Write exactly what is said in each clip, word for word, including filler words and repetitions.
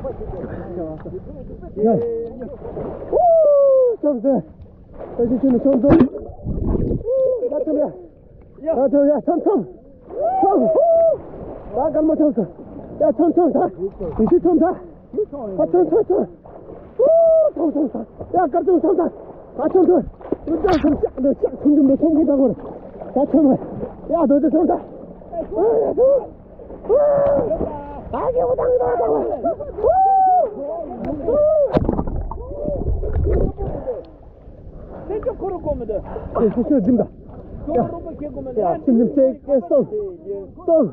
ཡ། ཨུ། ཆོམ་ཆོམ། ཨེ་ཅི་ཅི་ནི་ཆོམ་ཆོམ། ཨུ། ཡ་ཆོམ་ཡ། ཡ་ཆོམ་ཡ་ཆོམ་ཆོམ། ཆོམ། ཨུ། ད་སྐར་མ་ཆོམ་ཆོམ། ཡ་ཆོམ་ཆོམ་ད། ཡེ་ཤེས་ཆོམ་ད། ཨ་ཆོམ་ཆོམ་ཆོམ། ཨུ། ཆོམ་ཆོམ་ཆོམ། ཡ་སྐར་ཆོམ་ཆོམ་ད། ཨ་ཆོམ་ཆོམ། ཨུ། ཆོམ་ཆོམ་ཤག་འདི་ཤག་ཆོམ་ཆོམ་འདི་ཆོམ་གི་ད་གོ་ར། ད་ཆོམ། ཡ་རྡོ་རྗེ་ཆོམ་ད། ཨུ། ཡ་ཆོམ། ཨུ། ད་ཀྱི་འུ་ཐང་གི་ད་གོ་ར། ཨུ། ཨུ། སེམས་ཅན་ཁོ་རང་གོ་མི་འདུག་ཨེ་སེམས་ཅན་འཛིན་ད། ཁྱོད་རོགས་པ་ཁྱེད་གོ་མི་འདུག་ཡ་སེམས་ཅན་ཅེས་ཀྱེ་སོང་སོང་།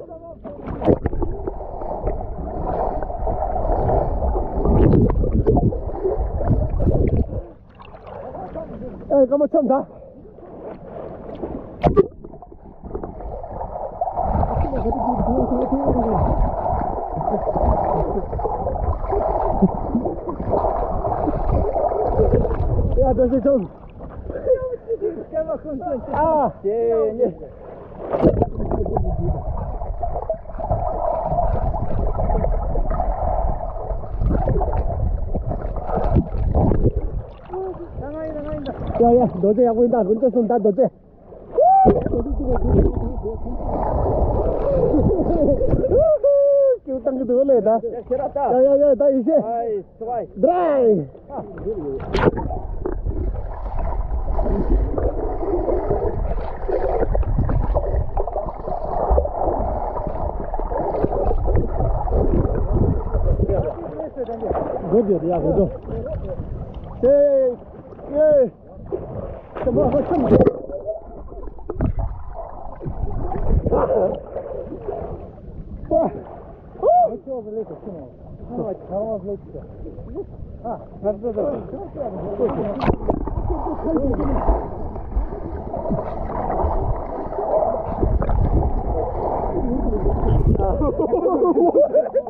ཨེ་སྐར་མ་ཆོམ་ད། ཡ་བདེ་སྐྱིད་ཆོམ། ཨ། ཡ་ཡ། རྡོ་རྗེ་ཡག་པོ་ཡིན་ད། དཀོན་མཆོག་གསུམ་ད་རྡོ་རྗེ། ཁྱེད་བཏང་གི་འདུག་ལས་ད། ཡ་ཤེས་རབ་ལྟ། ཡ་ཡ་ཡ། ད་ཡེ་ཤེས། ཨའི་སི་ཝའི། དྲའི། གོ་རྒྱུ་ཡ་གོ་རྒྱུ། ཨེ། ཨེ།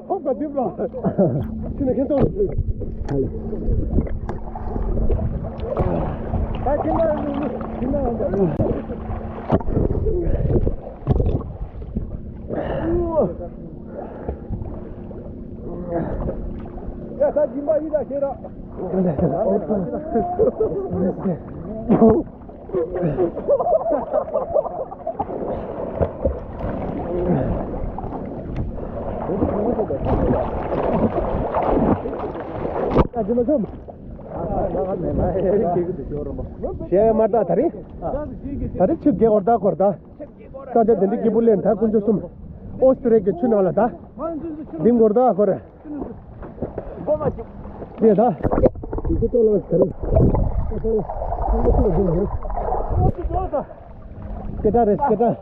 ཁོང་ག་དེབ་ལ། ཁྱི་ནས་ཁྱེད་ཚོ། ད་ཁྱེད་ལ་ཁྱེད་ལ། ཡ་ད་སྦྱིན་པ་ཡིད་ལ་ཤེས་ར། གཞན་མ་ད་ད་རེད། ད་རེད་ཆུ་རྒྱས་འོར་ད་འཁོར་ད། ས་ཆ་དེ་འདྲ་སྐྱིད་པོ་ལེན་ད་དཀོན་མཆོག་གསུམ། ཨོ་སི་ཏྲེ་ལི་ཡའི་ཆུ་ནང་ལ་ད། འདི་འཁོར་ད་འཁོར། དེ་ད། དེ་ལྟ་ལ་ཟེར། སྐད་གྲགས་རེད་སྐད་གྲགས།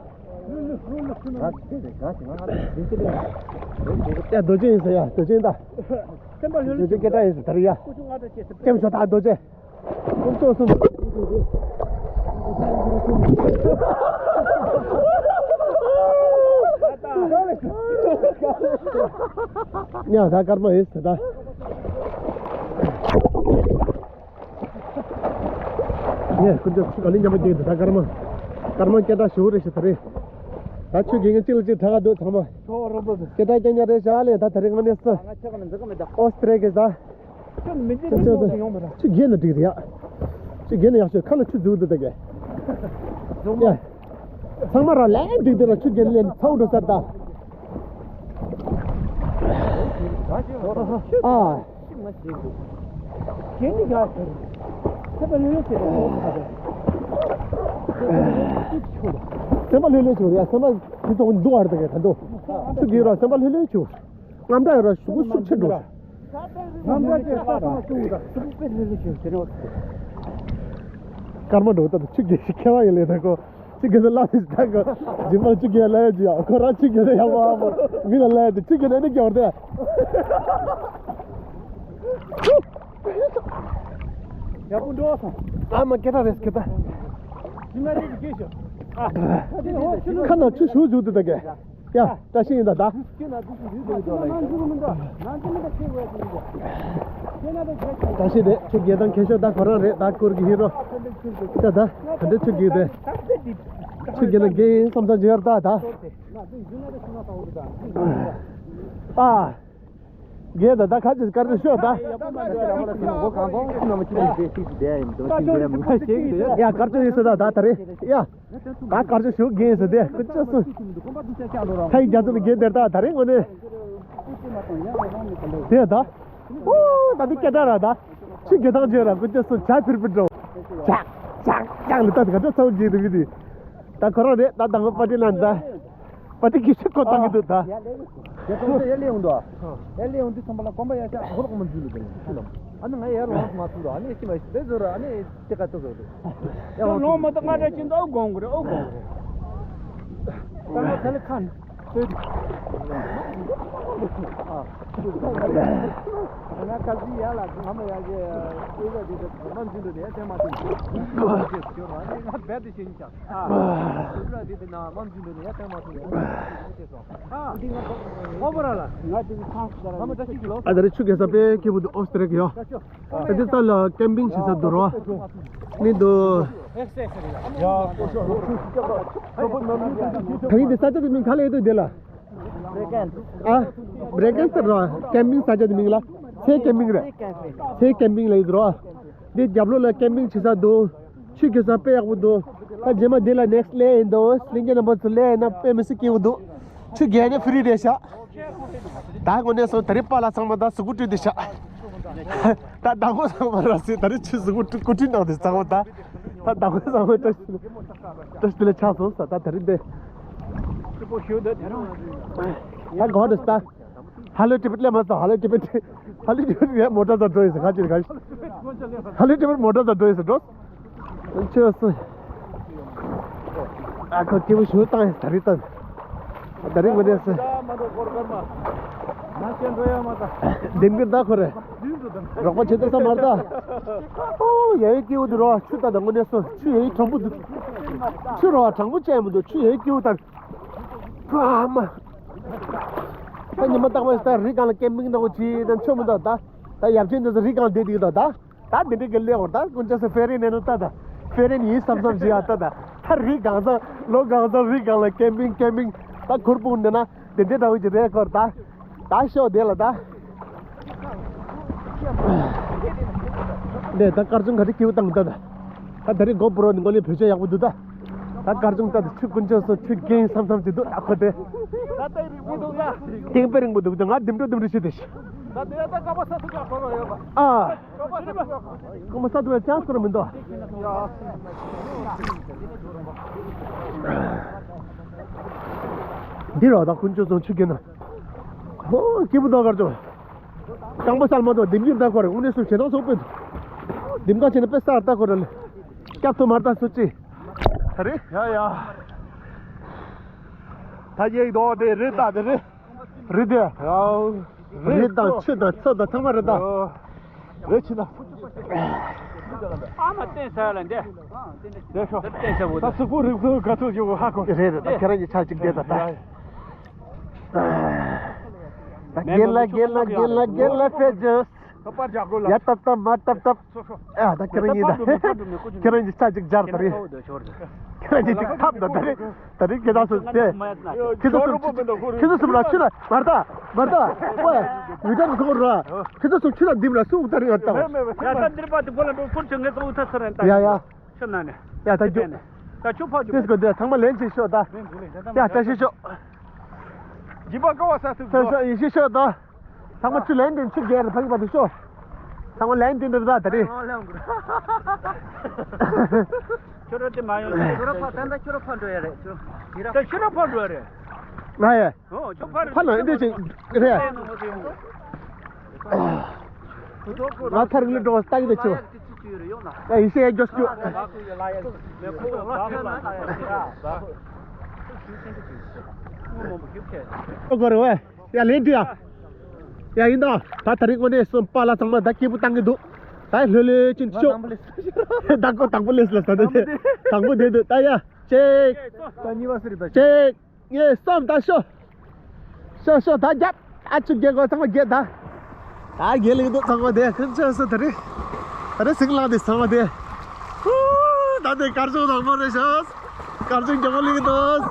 ཡ་རྡོ་རྗེ་ཡིན་ཟེར་ཡ་རྡོ་རྗེ་ཡིན་ད། རྡོ་རྗེ་སྐད་གྲགས་ཡིན་ཟེར་ད་རེད་ཡ། སྐྱབས་མཆོག་ད་རྡོ་རྗེ། ཀུན་རྫོབ་གསུམ། ཡ་ད་སྐར་མ་ཡིན་ཟེར་ད། ཡ་ཀུན་རྫོབ་ག་ལི་མཉམ་པོ་འདུག་ད་སྐར་མ། སྐར་མ་སྐད་གྲགས་ཞེ་པོ་རེད་ཤག་ད་རེད། ད་ཆུ་རྒྱས་མཁན་གཅིག་ལ་གཅིག་གྲགས་འདུག་ཚང་མ། སྐད་གྲགས་རྐྱང་རྐྱང་རེད་ཤག་ལས་ད་ད་རེས་ང་གནས་ས། ཨོ་སི་ཏྲེ་ལི་ཡ་ད། ཆུ་རྒྱས་ན་འགྲིག་རེད་ཡ། ཆུ་རྒྱས་ན་ཡག་ཤོས་ཁ་ལ་ཆུ་འཛུལ་འདུག་ད་གས། ཡ། ཚང་མ་རང་ལན་འགྲིག་དེ་ལ་ཆུ་རྒྱས་ན་ལན་ཚ་བོ་འགྲོ་ས་ད། ཨ། སེམས་པ་ལྷོད་ལྷོད་བྱེད་རེད། སེམས་པ་ལྷོད་ལྷོད་བྱེད་རེད་ཡ། སེམས་པ་དེ་ཚོ་འདུག་བར་དུ་གས་ད་འདུག་ཆུ་རྒྱས་ར་སེམས་པ་ལྷོད་ལྷོད་བྱེད། རྔམ་དྲག་ཡོད་ར་ཤུགས་ཤུགས་ཆེ་འགྲོ། རྔམ་དྲག་ཆེ་ས་དང་ཤུགས་དང་ཤུགས་དཔེ་ལྷོད་ལྷོད་བྱེད་རེད། སྐར་མ་འགྲོ་ད་ཆུ་རྒྱས་ཤིག་ཁྱེར་བ་ཡིན་ལས་ད་གོ། ཆུ་རྒྱས་ལ་ལ་ད་གོ། རྗེས་མ་ཆུ་རྒྱས་ལ་ཡ་ཇི་ཡ་ཁོ་རང་ཆུ་རྒྱས་ལ་ཡ་མ་མ་མི་ལ་ལ་ཡ་དེ་ཆུ་རྒྱས་ལ་ནི་རྒྱ་བར་དེ། ཡག་པོ་འགྲོ་སོང་། ཨ་མ་སྐད་གྲགས་རེད་སྐད་གྲགས། ཁ་ནང་ཆུ་ཞུ་འཛུལ་འདུག་ད་གས། ཡ་བཀྲ་ཤིས་ཡིན་ད་ད། བཀྲ་ཤིས་རེད་ཆུ་རྒྱས་དང་ཁྱེད་ཤོག་ད་ཁོ་རང་རེད་ད་སྐོར་གྱི་ཧི་རོ། ད་ད་ད་འདི་ཆུ་རྒྱས་དེ། ཆུ་རྒྱས་ན་རྒྱས་ཡིན་བསམ་ས་ཇི་ཡར་ད་ད། ཨ། རྒན་ད་ད་ཁ་ཅིག་སྐར་ཆ་ཤོག་ད། ཡ་སྐར་ཆ་ཡིན་ཟེར་ད་ད་ད་རེད། ཡ་ད་སྐར་ཆ་ཤོག་རྒན་ཟེར་དེ་ཀུན་ཅི་སུ། ཁ་ཡི་རྒྱ་མཚོ་ནི་རྒན་དེར་ད་ད་རེད་དངོས་གནས། དེ་ད། ཨོ་ད་དེ་སྐད་གྲགས་ར་ད། ཆུ་རྒྱ་ཐང་བྱས་ར་ཀུན་ཅི་སུ་བྱ་ཕིར་ཕིར་འགྲོ། ཇག་ཇག་ཇག་ལ་ད་ག་ཚོད་ཚ་བོ་རྒྱས་འདུག་གི་དེ། ད་ཁོ་རང་རེད་ད་དང་པོ་པ་ཏི་ལ་ད། པ་ཏི་ཀི་ཤི་ཁོ་བཏང་གི་འདུག་ད། རྒྱལ་ཁབ་དེ་ཨེ་ལེ་ཡོང་འདུག་ཨེ་ལེ་ཡོང་དུས་ཙམ་པ་ལ་གོམ་པ་ཡར་བཞག་ཧོར་གོམ་འཛུལ་ལ་འདུག་ཨ་ནི་ང་ཡར་ལོངས་མ་ཐུབ་ར་ཨ་ནི་ཤི་མ་ཤི་དེ་ཚོ་ར་ཨ་ནི་དེ་ག་ཚོད་ཚོད་རེད། ཡར་ལོངས་མ་ཐུབ་ང་འདྲ་ཅི་འདུག་ཨོ་དགོངས་གི་རེད་ཨོ་དགོངས་གི་རེད། ད་ང་ད་ལེ་ཁ་ནི་ཨ་ང་ཁ་སི་ཡར་ལ་ང་མ་ཡར་གི་ཨེ་ཟ་དེ་དེ་མ་འཛུལ་འདུག་ནས་ཡར་བསྟན་མ་ཐུབ་ཨ་ནི་ང་རྦད་དེ་བྱེད་ཉིན་ཆགས། ཨ་ད་རེས་ཆུ་རྒྱག་ས་དཔེ་སྐྱིད་པོ་འདུག་ཨོ་སི་ཏྲེ་ལི་ཡ། ཨ་དེ་ལྟ་ལ་ཀེམ་པིང་བྱེད་ས་འདུག་རོ། ནི་འདུག་ད་རིང་འདི་ས་ཆ་དེ་མིང་ག་ལ་ཡོད་འདུག་དེ་ལ། ཨ་བྷེ་རེ་ཀན་སི་རོ། ཀེམ་པིང་ས་ཆ་དེ་མིང་ལ། ཚེ་ཀེམ་པིང་རེད། ཚེ་ཀེམ་པིང་ལ་ཡོད་རོ། འདི་རྒྱབ་ལོགས་ལ་ཀེམ་པིང་བྱེད་ས་འདུག་ཆུ་རྒྱུ་ས་དཔེ་ཡག་པོ་འདུག་ད་རྗེས་མ་འདི་ལ་ནེག་སི་ལེན་ཡིན་འདུག་གླིང་གེ་རྣམ་པ་ཚོ་ལེན་ཡིན་ན་དཔེ་མི་སྲིད་སྐྱིད་པོ་འདུག་ཆུ་རྒྱག་ནས་ཧྥི་རི་རེད་ཤག་ད་དངོས་གནས་སོང་ད་རེས་པཱ་ལགས་ཚང་མ་ད་གཟུགས་པོ་བཀྲུས་བསྡད་ཤག་ད་ཟླ་གོས་ཚང་མ་ར་སི་ད་རེས་ཆུ་གཟུགས་པོ་བཀྲུས་སྐུ་བཀྲུས་གནང་བསྡད་ཚང་མ་ད། ད་ཟླ་གོས་ཚང་མ་བཀྲ་ཤིས་བཀྲ་ཤིས་བདེ་ལེགས་ཆགས་སོང་ས་ད་ད་རེས་འདི། ད་གོ་འདི་ད། ཧ་ལོ་ཊི་བེཊ་སླེབས་མ་སོང་། ཧ་ལོ་ཊི་བེཊ་ཧ་ལོ་ཊི་བེཊ་ཡ་མོ་ཊ་ས་འགྲོ་ཡིན་ཟེར་ག་ཅིག་ག་ཧ་ལོ་ཊི་བེཊ་མོ་ཊ་ས་འགྲོ་ཡིན་ཟེར་འགྲོ། ཆོས་སུ། ཨ་ཁོ་སྐྱིད་པོ་ཞུ་བཏང་ཡིན་ད་རེད་ད། ད་རེས་ངོ་ནས་སུ། འདེམ་གི་ད་ཁོ་རེད། རོགས་པ་བྱེད་ཐུབ་ས་མ་རེད་ད། ཨོ་ཡ་ཡི་སྐྱིད་པོ་འདུག་རོ་ཆུ་ད་ད་ངོ་ནས་སུ་ཆུ་ཡ་ཡི་གྲང་པོ་འདུག་ཆུ་རོ་གྲང་པོ་ཅན་མི་འདུག་ཆུ་ཡ་ཡི་སྐྱིད་པོ་ད། ཨ་མ། ད་ཉི་མ་རྟག་པར་ད་རི་སྒང་ལ་ཀེམ་པིང་གནང་གི་ཆེ་ད་ཆོ་མི་འདུག་ད། ད་ཡབ་ཆེན་འདི་ཚོ་རི་སྒང་བསྡད་འདུག་ད། ད་འདི་འདྲའི་གི་ལེ་འོར་ད་ཀུན་ཅག་སུ་ཧྥེ་རིན་ནས་ནོ་ད་ད། ཧྥེ་རིན་ཡིན་བསམ་བསམ་ཞིག་ཡ་ད་ད། ད་རི་སྒང་ཚང་ལོ་སྒང་ཚང་རི་སྒང་ལ་ཀེམ་པིང་ཀེམ་པིང་ད་གུར་སྤུངས་འདི་ན་འདི་འདྲའི་འདྲ་བོ་ཅིག་རེད་ཁོར་ད། ད་ཤོག་དེ་ལ་ད། འདི་ད་སྐར་ཆུང་ག་རེ་སྐྱིད་པོ་བཏང་ད་ད། ད་ད་རི་གོ་པྲོ་ནི་ངོ་ལས་བོད་ཆས་ཡག་པོ་འདུག་ད། ད་སྐར་ཆུང་ད་ད་ཆུ་ཀུན་ཅག་སོ་ཆུ་རྒྱན་བསམ་བསམ་ཅིག་འདུག་ད་ཁོ་དེ། ད་ད་རིང་པོ་འདུག་ད། རྒྱན་དཔེ་རིང་པོ་འདུག་ད་ང་ལྡེམ་འགྲོ་ལྡེམ་འགྲོ་ཞུ་དེ་ཤི། ད་དེ་ད་ཀ་པ་ས་ཐུག་ག་ཁོ་རོ་ཡོད་པ། ཨ། ཀ་པ་ས་ཐུག་ག་ཁོ། ཀ་པ་ས་ཐུག་ག་ཅང་ཁོ་རོ་མི་འདུག་འདི་རོ་ད་ཀུན་ཅོ་ཚང་ཆུ་རྒྱན་ན། ཧོ་སྐྱིད་པོ་ད་གར་ཅོ། རྐང་པ་སལ་མ་འདུག་ལྡེམ་རྒྱུ་ད་ཁོ་རེ་དངོས་གནས་སུ་ཞེ་སྡང་ཚོགས་པའི་འདུག་ལྡེམ་ཀ་བྱས་ན་དཔེ་སར་ད་ཁོ་རེ་ལ། སྐྱབས་ཐུབ་མར་ད་སུ་ཅི། ད་རེ་ཡ་ཡ། ད་ཡེག་དོ་དེ་རེད་ད་དེ་རེད། རི་དེ། རི་དང་ཆུ་དང་མཚོ་དང་ཚང་མ་རི་དང་། རི་ཆུ་དང་། ཨ་མ་བསྟན་ས་ལ་འདི། དེ་ཤོ། བསྟན་ས་བོ་ད་སུ་པུ་རིག་ཚོ་ག་ཚོད་ཡོད་ཧ་གོ་རེད་རེད་ད་ཁྱེད་རང་གི་ཆ་གཅིག་བསྡད་ད་ད། རྒན་ལགས་རྒན་ལགས་རྒན་ལགས་རྒན་ལགས་ཕེབས་བྱུང་། ཡ་ཏབ་ཏབ་མ་ཏབ་ཏབ། ཨ་ད་ཁྱེད་རང་གཉིས་ད། ཁྱེད་རང་གཉིས་ཆ་གཅིག་སྦྱར་ད་རེད། ཁྱེད་རང་གཉིས་གཅིག་ཐབ་ད་ད་རེད། ད་རེད་ཁྱེད་རང་ཚོ་དེ། ཁྱེད་ཚོ་གསུམ་ཁྱེད་ཚོ་གསུམ་ལ་ཆུ་ལ་མར་ད་མར་ད། ཨོ་ཡ། ཡུལ་ལྗོངས་ཁོ་ར། ཁྱེད་ཚོ་གསུམ་ཆུ་ལ་འདིམ་ལ་སུ་འུ་ད་རེད་ཡ་ད། ཡ་ད་འདིར་པ་དེ་པོ་ལ་འགྲོ་ཁུར་ཆུ་ངེས་སོ་འུ་ད་ས་རེད་ད། ཡ་ཡ། ཆུ་ན་ནས། ཡ་ད་རྒྱུ། ད་ཆུ་ཕ་ཆུ། ཏིས་གོ་འདི་ཚང་མ་ལན་ཅིག་ཤོག་ད། ཡ་ད་ཤི་ཤོག་ཇི་པ་ཀ་བ་ས་ཐུབ་ཤོག་ཤོག་ཡིན་ཤི་ཤོག་ད། ཚང་མ་ཆུ་ལན་དེ་ཆུ་རྒྱལ་རེད་ཕ་གི་པ་དུ་ཤོག་ཚང་མ་ལན་དེ་འདྲ་ད་ད་རེད། ཁྱོད་ར་དེ་མ་ཡོང་། ཁྱོད་ར་ཕ་ད་ད་ཁྱོད་ར་ཕ་འགྲོ་ཡ་རེད་ཁྱོད། ད་ཁྱོད་ར་ཕ་འགྲོ་ཡ་རེད། ང་ཡ། ཨོ་ཁྱོད་ཕ་རེད། ཕ་ལ་འདི་ཅིག་རེད། ང་ཐར་གི་ལི་འགྲོ་ལྟ་གི་ད་ཆུ། ཡ་ཡིན་ཤེས་ཡ་འགྱོ་ཤོག་ཨོ་གོ་རེ་ཝེ། ཡ་ལེན་དུ་ཡ། ཡ་ཡིན་ད། ད་ད་རིང་དངོས་གནས་སུ་པཱ་ལགས་ཚང་མ་ད་སྐྱིད་པོ་བཏང་གི་འདུག་ད་ལྷོད་ལྷོད་ཅིག་ཤོག་ད་ཀོ་དང་པོ་ལེས་ལ་ད་དེ་དང་པོ་དེ་འདུག་ད་ཡ། ཅེག་ད་གཉིས་པ་སུ་རེད་ད། ཅེག་ངས་སོམ་ད་ཤོག་ཤོག་ཤོག་ད་རྒྱབ། ཨ་ཆུ་རྒྱལ་གོ་ཚང་མ་རྒྱལ་ད། ད་རྒྱལ་ལེགས་འདུག་ཚང་མ་དེ་ཁྱོད་ཆོས་སུ་ད་རེད། ད་རེད་ཟིང་ལངས་དེ་ཚང་མ་དེ། ཧུ། ད་དེ་སྐར་ཆུང་དང་པོ་རེད་ཤག་སྐར་ཆུང་རྒྱ་མ་ལེགས་འདུག་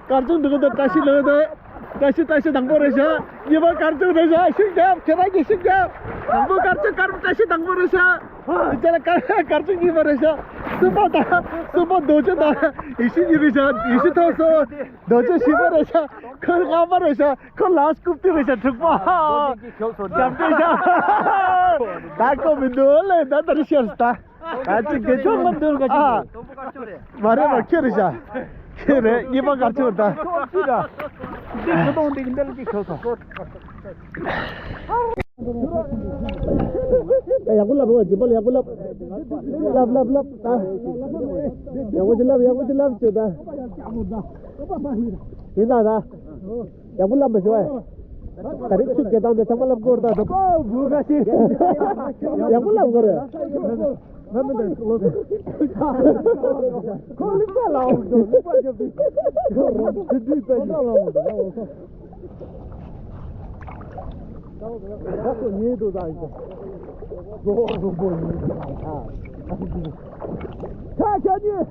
སྐར་ཆུང་འདུག་འདུག་བཀྲ་ཤིས་ལེགས་འདུག་བཀྲ་ཤིས་བཀྲ་ཤིས་དང་པོ་རེད་ཤག་གཉིས་པ་དཀར་ཕྱོགས་རེད་ཤག་ཤུགས་རྒྱབ། ཁྱེད་རང་གིས་ཤུགས་རྒྱབ། དང་པོ་དཀར་ཕྱོགས་དཀར་བཀྲ་ཤིས་དང་པོ་རེད་ཤག་དེ་ཆ་ལ་དཀར་དཀར་ཕྱོགས་གཉིས་པ་རེད་ཤག་གསུམ་པ་དང་གསུམ་པ་རྡོ་རྗེ་དང་ཡེ་ཤེས་གཉིས་རེད་ཤག་ཡེ་ཤེས་ཐོབ་སོང་། རྡོ་རྗེ་བཞི་པ་རེད་ཤག་ཁོ་ལྔ་པ་རེད་ཤག་ཁོ་ལ་སྐུབ་ཏི་རེད་ཤག་དྲུག་པ། རྡོ་རྗེ་གིས་ཤོག་སོང་། རྒྱབ་འདྲེ་ཤག་ད་ཁོ་མི་འདུག་ལེ། ད་ད་རེ་ཤར་ད། ད་ཅིག་དགེ་ཆུང་ལ་འདོན་ག་ཅིག་ཨ། མ་རེད་པ། ཁྱེད་རེད་ཤག་ཁྱེད་རེད། གཉིས་པ་དཀར་ཕྱོགས་ད། ཁྱོད་ཅི་ར། འདི་ཁྱོད་གཏོང་འདི་གི་འདི་ལ་ཅིག་ཁྱོད་ཚོ། ཡག་པོ་ལབ་རོགས། སྦྱིན་པ་ལ་ཡག་པོ་ལབ། ལབ་ལབ་ལབ་ད། ཡག་པོ་ཅིག་ལབ། ཡག་པོ་ཅིག་ལབ་ཅོ་ད། ཡིན་ད་ད། ཡག་པོ་ལབ་མ་ཤེས་པས། ད་རེས་ཆུ་སྐད་བཏང་སྟེ་ཚང་མ་ལབ་དགོས་རེད་ད། བུ་ག་ཤེས། ཡག་པོ་ལབ་དགོས་རེད། ང་མི་འདྲ་ལོ། ཁོ་ལིག་པ་ལ་འོང་དུ་ལིག་པ་རྒྱབ་དུས། ཁོ་རང་ཚོ་དུས་དུས་ད་ལ་འོང་དུ་ལ་འོང་ས། ད་ཁོ་ཉེ་དུ་ད་ཡིན། རྫོགས་རྫོགས་པོ་ཉེ་དུ་ད། ཁ་ཁ་ཉེ།